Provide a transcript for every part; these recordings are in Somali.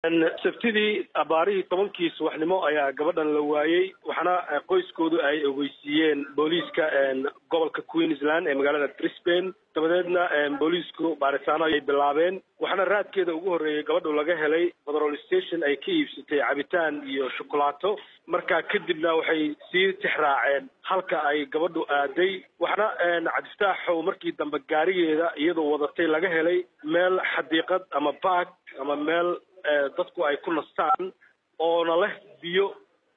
Sabtidii abaarihii 10-kii subaxnimo ayaa gabadhan la waayey, waxaana qoyskoodu ay ogeysiiyeen booliiska gobolka Queensland ee magaalada Brisbane. Dabadeedna booliisku baaritaano ayay bilaabeen, waxaana raadkeeda ugu horreeyay gabadhu laga helay petrol station ay ka iibsatay cabitaan iyo shukulaato. Markaa kadibna waxay sii tixraaceen halka ay gabadhu aaday, waxaana Cabdifataaxow markii dambe gaarigeeda iyadoo wadatay laga helay meel xadiiqad ama park ama meel dadku ay ku nastaan oona leh biyo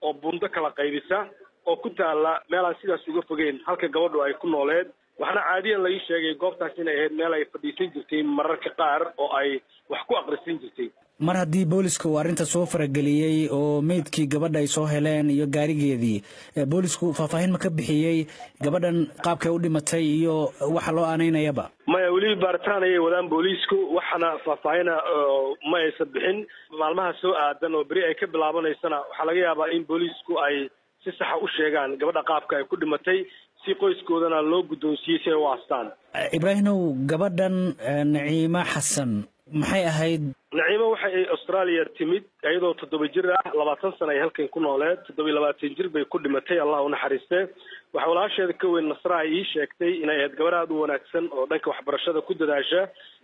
oo buundo kala qaybisa oo ku taalla meel aan sidaas uga fogeyn halka gabadhu ay ku nooleed. Waxaana caadiyan la ii sheegay goobtaas inay ahayd meel ay fadhiisan jirtay mararka qaar oo ay wax ku aqrisan jirtay. Mar haddii booliska uu arrinta soo farageliyey oo meydkii gabadha ay soo heleen iyo gaarigeedii, boolisku faahfaahin ma ka bixiyey gabadhan qaabkay u dhimatay iyo waxa loo aanaynayaba? Maya, weli baaritaan ayay wadaan booliisku, waxaana faahfaahina ma aysan bixin. Maalmaha soo aadan oo beri ay ka bilaabanaysana waxaa laga yaabaa in booliisku ay si saxa u sheegaan gabadha qaabka ay ku dhimatay, si qoyskoodana loo guddoonsiiyey si ay u aastaan. Ibraahimow, gabadhan Naciimo Xasan maxay ahayd? Naciimo waxa ay Australia timid iyadoo 7 jir ah, 20 sana ay halkan ku nooleed, 27 jir bay ku dhimatay, Allah u naxariiste. Waxaa walaasheeda ka weyn Nasra ay ii sheegtay inay ahayd gabar aada u wanaagsan oo dhanka waxbarashada ku dadaasha.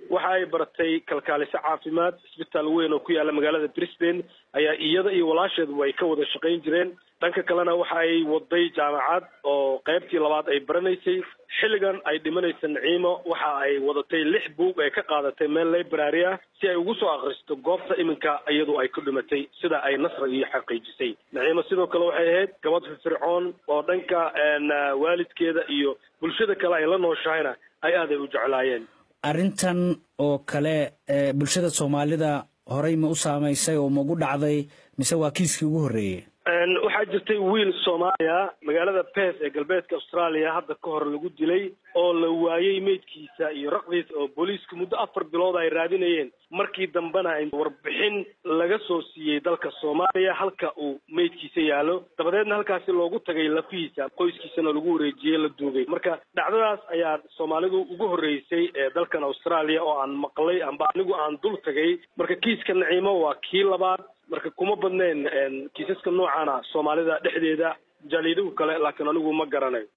Waxa ay baratay kalkaaliso caafimaad, isbitaal weyn oo ku yaalla magaalada Brisbane ayaa iyada iyo walaasheedu ay ka wada shaqayn jireen. Dhanka kalena waxa ay waday jaamacad oo qaybtii labaad ay baranaysay. Xilligan ay dhimanaysa Naciimo waxa ay wadatay 6 buug ay ka qaadatay meel library ah si ay ugu soo akhristo goobta iminka iyadu ay ku dhimatay, sida ay Nasra iyo xaqiijisay. Naciimo sidoo kale waxay ahayd gabadh firfircoon oo dhanka waalidkeeda iyo bulshada kale ay la nooshahayna ay aad ay u jeclaayeen. Arrintan oo kale bulshada Soomaalida horey ma u saamaysay oo ma ugu dhacday, mise waa kiiskii ugu horreeyey? Waxaa jirtay wiil Soomaaliya magaalada Perth ee galbeedka Australia hadda ka hor lagu dilay oo la waayey meydkiisa iyo raqdiisa, oo booliisku muddo 4 bilood ay raadinayeen. Markii dambena warbixin laga soo siiyey dalka Soomaaliya halka uu meydkiisa yaalo, dabadeedna halkaasi loogu tagay lafihiisa, qoyskiisana lagu wareejiyey, la duugay. Marka dhacdadaas ayaa Soomaalidu ugu horreysay ee dalkan Australia oo aan maqlay amba anigu aan dul tagay. Marka kiiska Naciimo waa kii labaad. Marka kuma badnayn kiisaska noocaana Soomaalida dhexdeeda, jaaliyaduhu kale laakiin anigu ma garanayo.